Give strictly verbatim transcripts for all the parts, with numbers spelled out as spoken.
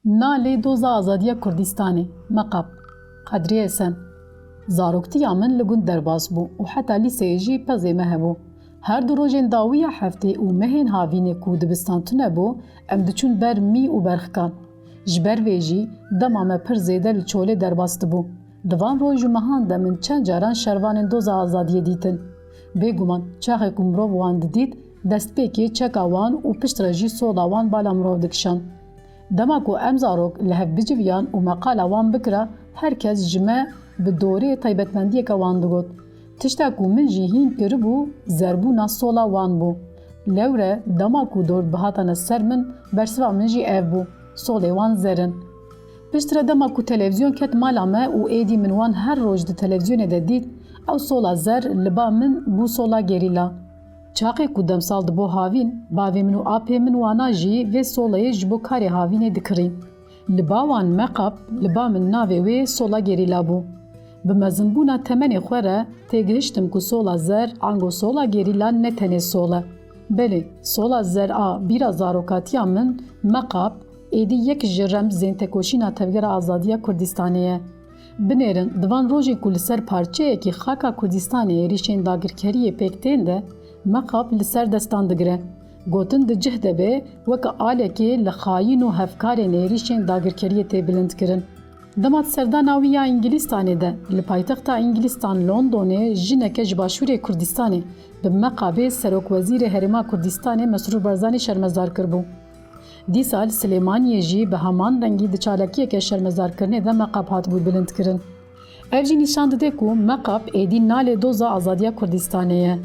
Nalê doza azadiya Kurdistanê, Meqab, Qedrî Esen. Zaroktiya min li gund derbas bû û heta lîseyê jî pezê me hebû. Her du rojên dawiya heftê û mehên havînê ku dibistan tune bû, em diçûn ber mî û berxikan. Ji ber vê jî dema me pir zêde li çolê derbas dibû. Di van roj û mehan de min çend caran şervanên doza azadiyê dîtin. Bêguman çaxê ku mirov wan didît, destpêkê çeka wan û piştre jî sola wan bala mirov dikişand. Dema ku em zarok li hev biciviyan û me qala wan bikira, her kes ji me bi dorê taybetmendiyeke wan digot. Tişta ku min jî hîn kiribû, zerbûna sola wan bû. Lewre dema ku dor bihatane ser min, bersiva min jî ev bû, solê wan zer in. Piştre dema ku televîzyon ket mala me û êdî min wan her roj di televîzyonê de dît, ew sola zer li ba min bû sola gerîla. Çaxê ku demsal dibo havîn, bavê min û apê min wana jî vê solayê ji bo karê havînê dikirîn. Li ba wan Meqab, li ba min navê wê sola gerîla bû. Bi mezinbûna temenê xwe re têgihiştim ku sola zer, ango sola gerîla ne tenê sol e. Belê, sola zer a bîra zarokatiya min, Meqab, êdî yek ji remzên tekoşîna Tevgera Azadiya Kurdistanê ye. Binêrin, di van rojên ku li ser parçeyekî xaka Kurdistanê êrîşên dagirkeriyê pêk tên de, Meqab li ser destan digire. Gotin di cih de be, weke alekê li xayîn û hevkarên êrîşên dagirkeriyê tê bilindkirin. Dema di serdana wî ya Îngilîstanê de, li paytexta Îngilîstan Londonê jineke ji Başûrê Kurdistanê bi Meqabê Serokwezîrê Herêma Kurdistanê Mesrûr Barzanî şermezar kiribû. Dîsa li Silêmaniyê jî bi heman rengî di çalakiyeke şermezarkirinê de Meqab hatibû bilindkirin. Ev jî nîşan dide ku Meqab êdî nalê doza azadiya Kurdistanê ye.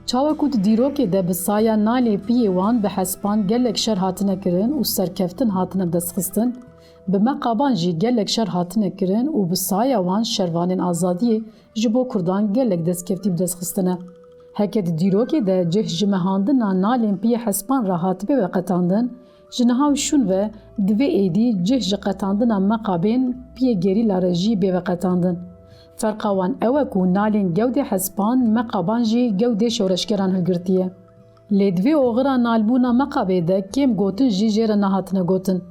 Çawa ku di dîrokê de bi saya nalê piyê wan bi hespan gelek şer hatine kirin û serkeftin hatine destxistin, bi Meqaban jî gelek şer hatine kirin û bi saya wan şervanên azadiyê ji bo Kurdan gelek destkeftî bi dest xistine. Heke di dîrokê de cih ji mehandina nalên piyê hespan re hatibe veqetandin, ji niha û şûn ve di vê êdî cih ji qetandina Meqabên piyê gerîla re jî bê veqetandin. Ferqa wan ew e ku nalên gewdê hespan Meqaban jî gewdê şoreşgeran hilgirtiye. Lê di vê oxira nalbûna Meqabê de kêm gotin jî jê re nehatine gotin.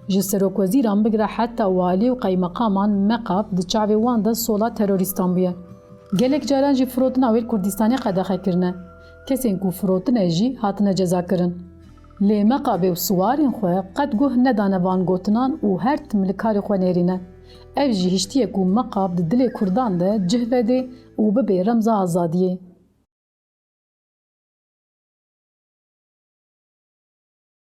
Ji serokwezîran bigire heta walî û qeymeqaman Meqab di çavê wan de sola terorîstan bûye. Gelek caran jî firotina wê li Kurdistanê qedexe kirine. Kesên ku firotine jî hatine cezakirin. Lê Meqabê û siwarên xwe qet guh nedane van gotinan û her tim li karê xwe nêrîne. Ev jî hiştiye ku Meqab di dilê Kurdan de cih vedê û bibe remza azadiyê.